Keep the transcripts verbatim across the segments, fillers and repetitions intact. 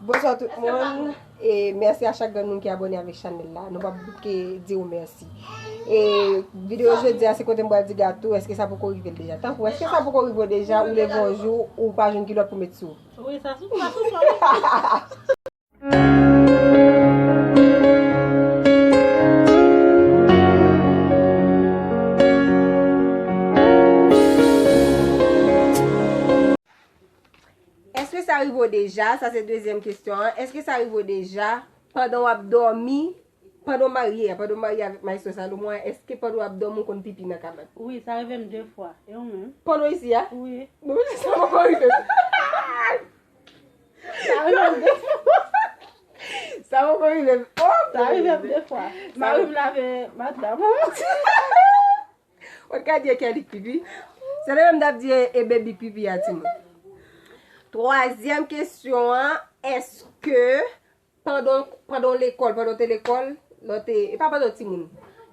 Bonswa tout moun. E mèsi a chak grenn moun ki abòne avèk chanèl la. Nou p ap bouke di w mèsi. E videyo jodi a, se kote m pral di Gatou, èske sa poko rive l deja? Tankou, èske sa poko rive w deja, ou leve yon jou, ou pa jwenn kilòt pou met sou ou? Wi, sa sou, sa sou, sa sou. Èske sa rive w deja? Sa se dezyèm kesyon an. Èske sa rive w deja pandan w ap dòmi, pandan w marye, pandan w marye avèk Maestro Salomon an, èske pandan w ap dòmi w konn pipi nan kabann? Wi, sa rive m de fwa. E ou menm? Pandan w isi a? Wi. Bon, sa poko rive. Sa rive m de fwa. Sa poko rive m. Oh, sa rive m de fwa. Mari m lave matla pou mwen. Ou ka di e Kelly k pipi. Se li menm t ap di e, e Baby k pipi a, timoun. Twazyèm kesyon an, èske pandan, pandan w lekòl, pandan w te lekòl, lè w te, e pa pandan w timoun,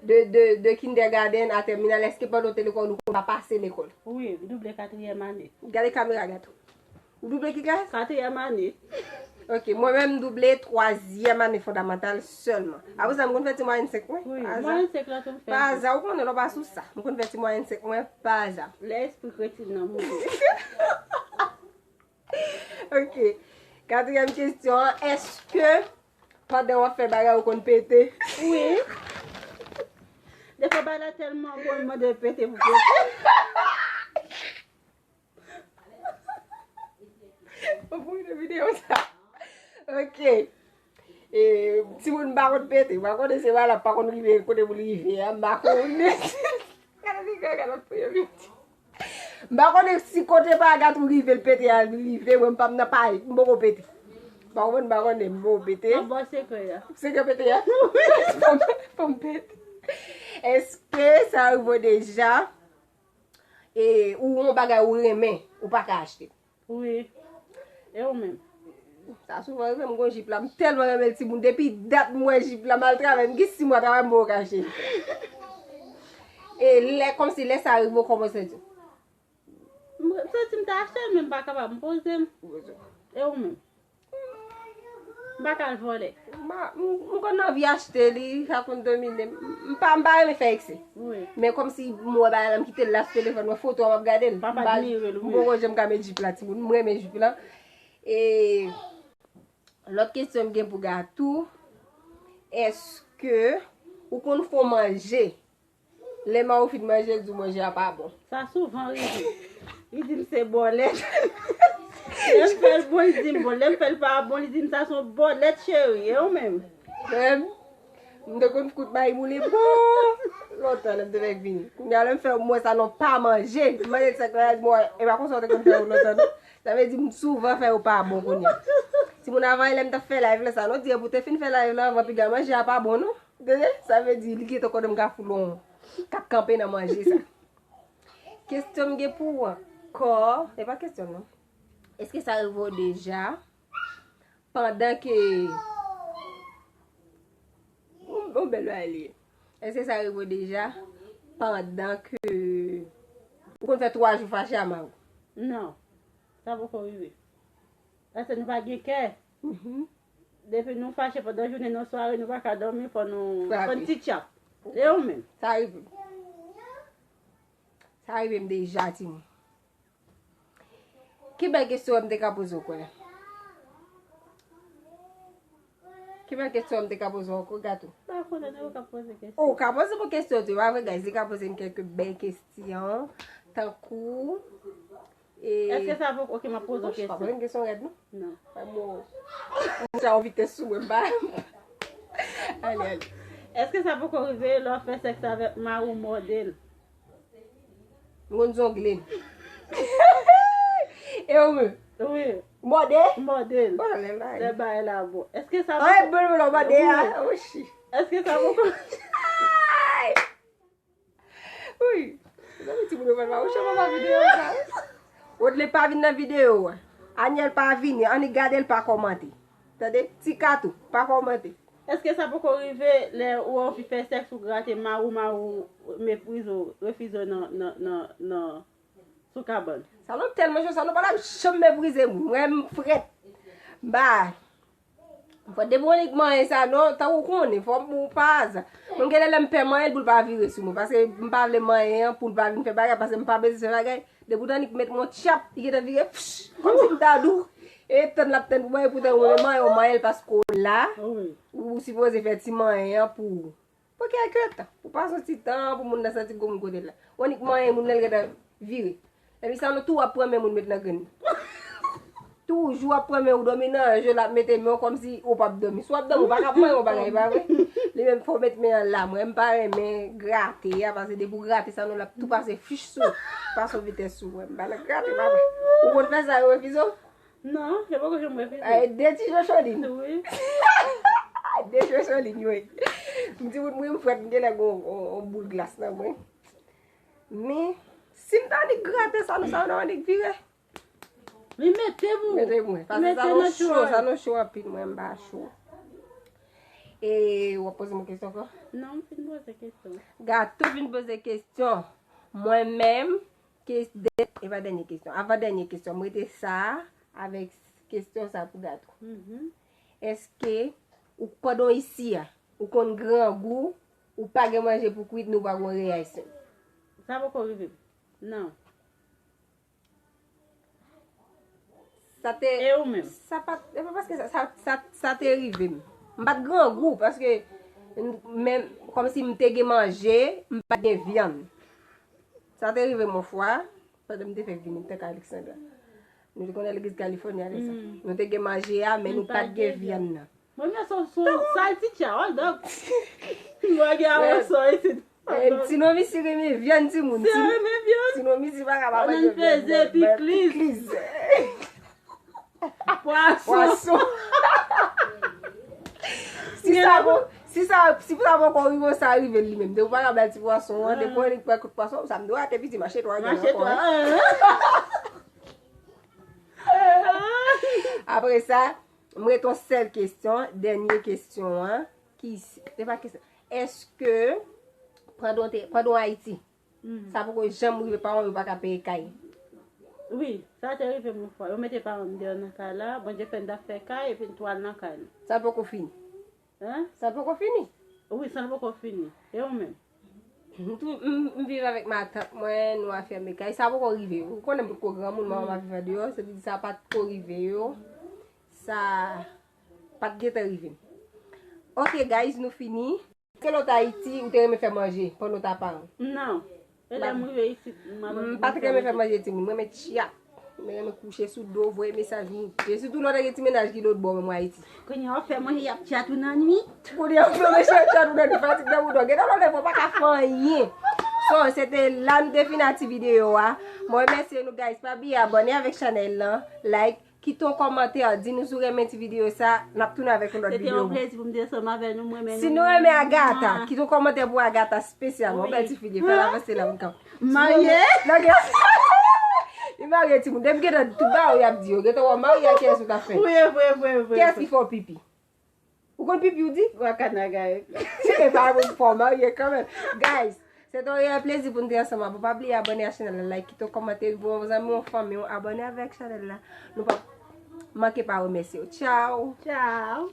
de, de, de kindergarten a tèminal, èske pandan w te lekòl ou konn pa pase lekòl? Wi, m double katriyèm ane. Gade kamera, Gatou. Ou double ki klas? Katriyèm ane. Ok, mwen menm m double twazyèm ane fondamantal sèlman. Apre sa, m konn fè ti mwayèn senk mwen. Wi, pa aza. Mwayèn senk lan tou m fè. Pa aza, ou konnen lè w pa sou sa. M konn fè ti mwayèn senk mwen pa aza. Lè espri kretin nan moute. Ok. Katriyèm kesyon an, èske pandan w ap fè bagay ou konn pete? Wi. Defwa bagay la tèlman bon, m mande pete pou pete. Bon, pou videyo sa. Ok. E, timoun m pa konn pete. M pa konnen se pa la, m pa konn rive kote pou l rive a. M pa konnen. Gade li, gade, gade, gade. M pa konnen si kote pa Gatou rive, l pete a, li rive, mwen m pa m nan pay, m poko pete. M pa konprann, m pa konnen, m poko pete. Mwen ba w sekrè a. Sekrè pete a? Fò m, fò m pete. Èske sa rive w deja? E, ou yon bagay ou renmen, ou pa ka achte? Wi. E ou menm? Sa souvan rive m, gon jip la, m tèlman renmen l, timoun. Depi dat m wè jip la, m al travay, m gen sis mwa travay, m poko ka achte. E lè, kòmsi lè sa rive w, kòman w santi w? M santi m ta achte l, men m pa kapab, m poze m. Ou poze w. E ou menm? M pa ka al vòlè. M pa, m, m konn anvi achte li, sa konn domine m. M pa, m pa renmen fè eksè. Wi. Men kòmsi m wè bagay la, m kite l la sou telefòn mwen, foto a m ap gade l. M pa, m poko janm ka met jip la, timoun. M renmen jip la. E lòt kesyon m gen pou Gatou, èske ou konn fè w manje? Lè mari w fin manje, l di w manje a pa bon. Sa souvan rive. Li di m se bòlèt. Lè m fè l bon, li di m bon. Lè m fè l pa bon, li di m sa se yon bòlèt, cheri. E ou menm? Menm, m te konn kout bay moule bon lontan lè m te fèk vini. Kounye a, lè m fè w mwen sa non pa manje. M manje sèk la, l di m, e pa konsa w te konn fè yo lontan non. Sa vle di m souvan fè yo pa bon kounye a. Timoun, avan lè m t ap fè live la sa, non, di pou te fin fè live la, anvan piga manje a pa bon non. Tande? Sa vle di, li gentan konnen m ka fout yon kat kanpe nan manje sa. Kesyon m gen pou ou ankò, e pa kesyon non. Èske sa rive w deja pandan ke, yon, yon bèl bagay li ye. Èske sa rive w deja pandan ke ou konn fè twa jou fache a mari w? Non. Sa poko rive. Paske nou pa gen kè. Mhm. Depi nou fache pandan jounen, nan sware, nou pa ka dòmi, fò nou, fò n ti tchap. E ou menm? Sa rive m. Sa rive m deja, timoun. Ki bèl kesyon m te ka poze w, kwè? Ki bèl kesyon m te ka poze w ankò, Gatou? Pa konnen, ou ka poze kesyon. Ou ka poze m kesyon tou, pa vre, guys? Li ka poze m kèk bèl kesyon, tankou, e, èske sa poko, ok, m ap poze w kesyon. Ou pa poze m kesyon rèd, non? Non. Mwen, mwen, mwen sa yon vitès sou mwen, ba. Ale, ale. Èske sa poko rive lè w ap fè sèks avèk mari w mòde l? M konn zongle l. E ou menm? Wi. Mòde? Mòde l. Bon, lè bagay la bon. Èske sa poko... Ay, bon, bon, mòde a. Wi. Ochi. Èske sa poko... Ay! Wi. Zanmi timoun yo fè l pa wouche, papa videyo sa. Rodley pa vin nan videyo a. Aniel pa vini. Annik gade l pa kòmante. Tande? Ti Katou pa kòmante. Èske sa poko rive lè ou anvi fè sèks ou grate mari w, mari w meprize w, refize w nan, nan, nan, nan, sou kabann? Sa nou tèlman cho, sa nou pa t ap janm meprize moun. Mwen, m frèt. Ba, fò depi w annik manyen sa non, tankou w konnen, fò ou pa aza. Mwen gen lè m pè manyen l pou l pa vire sou mwen, paske m pa vle manyen an pou l pa vin fè bagay, paske m pa bezwen fè bagay. Depi w t annik met mwen tchap, li gentan vire, psh, kòmsi m ta di w, e tann l ap tann pou manyen, poutan ou menm manyen, ou manyen l paske w la, ou sipoze fè ti manyen an pou ou. Pou kèlke tan, pou pase yon ti tan, pou moun nan santi gwo moun kote l la. Ou annik manyen moun nan, l gentan vire. Epi sa nou tou ap pran men moun met nan grenn. Toujou ap pran men ou dòmi nan je l ap mete men w kòmsi ou p ap dòmi. Si w ap dòmi, ou pa ka pran yon bagay, pa vre? Li menm fò w met men an la. Mwen, m pa renmen grate a, paske depi w grate sa nou l ap tou pase fich sou ou. Pase yon vitès sou ou. Mwen, m pa nan grate, papa. Ou konn fè sa, yo refize w? Non, yo poko janm refize. Ay, de ti jocholin. Wi. De jocholin, wi. M di moun mwen m frèt, m genlè gon on, on boul glas nan mwen. Men, si m ta annik grate sa, nou sa nou annik vire. Li mete pou ou. Mete pou mwen. Paske sa nou cho, sa nou cho anpil, mwen m pa cho. E w ap poze m kesyon ankò? Non, m fin poze kesyon. Gato fin poze kesyon. Mwen menm, kes, dè, e pa dènye kesyon. Avan dènye kesyon, m rete sa a avèk kesyon sa pou Gato. Èske ou, pandan w isi a, ou konn grangou, ou pa gen manje pou kwit, ni w pa gen yon reyasyon? Sa poko rive m. Non. Sa te, e ou menm? Sa pa, e pa paske sa, sa, sa, sa te rive m. M pa t grangou, paske m, men, kòmsi m te gen manje, m pa t gen vyann. Sa te rive m yon fwa, pandan m te fèk vini, m te kay Alexandra. Nou te konn al legliz California avèk sa. Nou te gen manje a, men nou pa t gen vyann nan. Mwen, men son, son salchicha, hold up. Mwen gen avè son isit. Ti non misi renmen vyann, timoun. Si renmen vyann. Ti non misi pa ka pa manje vyann. Feze, pikliz. Pwason. Pwason. Si sa bon, si sa, si pou sa poko rive, sa rive li menm. Depi w pa ka bay ti pwason an, depi w annik pran kout pwason, sa m dwe ate piti mache twa. Mache twa. Apre sa, m ret yon sèl kesyon, dènye kesyon an, ki, se pa kesyon. Èske, pandan w te, pandan w Ayiti, sa poko janm rive paran w yo pa ka peye kay? Wi, sa te rive m yon fwa. Yo mete paran m deyò nan kay la, Bondye fè n t ap fè kay, epi n tou al nan kay nou. Sa poko fini? Hein? Sa poko fini? Wi, sa poko fini. E ou menm? M tou, m, m viv avèk matant mwen, nou afèmen kay. Sa poko rive. Ou konnen m potko granmoun, manman m ap viv andeyò, se pou di sa pa t ko rive yo. Sa pa t gentan rive m. Ok, guys, nou fini. Èske lè w t Ayiti, ou te renmen fè manje pandan w t aparan? Non. E lè m rive isit, m ap... M pa t renmen fè manje, timoun. Mwen renmen tchat. Mwen renmen kouche sou do, voye mesaj, moute. Sitou lè w te gen ti mennaj ki lòtbò, menm w Ayiti. Kounye a w fè manje, y ap tchat ou nan nwit. Kounye a w fè manje, y ap tchat ou nan nwit. Fatig nan bouda w. Gen tan lòt lè w pa ka fè anyen. So, se te la nou te fini ak ti videyo a. Mwen remèsye nou, guys. Pa bliye abòne avèk chanèl lan, like, kite yon kòmantè, di nou si w renmen ti videyo sa, n ap tounen avèk yon lòt videyo. Se te yon plezi pou m te ansanm avè nou, mwen renmen nou. Si nou renmen Agatha, kite yon kòmantè pou Agatha espesyalman. Yon bèl ti fi li, fè l avanse la, moun ka. M marye. Li marye, timoun. Depi gentan tout bagay y ap di yo. Gentan w marye, a kiyès ou t ap fè? Vre, vre, vre, vre. Kiyès ki fè w pipi? Ou konn pipi ou di? Wakanda guys. Se pa bon pou fò marye kanmenm. Guys, se te yon reyèl plezi pou n te ansanm avè w. Pa bliye abòne a chanèl la, like, kite yon kòmantè, voye yon zanmi w, yon fanmi w, abòne avèk chanèl la. Nou pa manke pa remèsye w. Tchao. Tchao.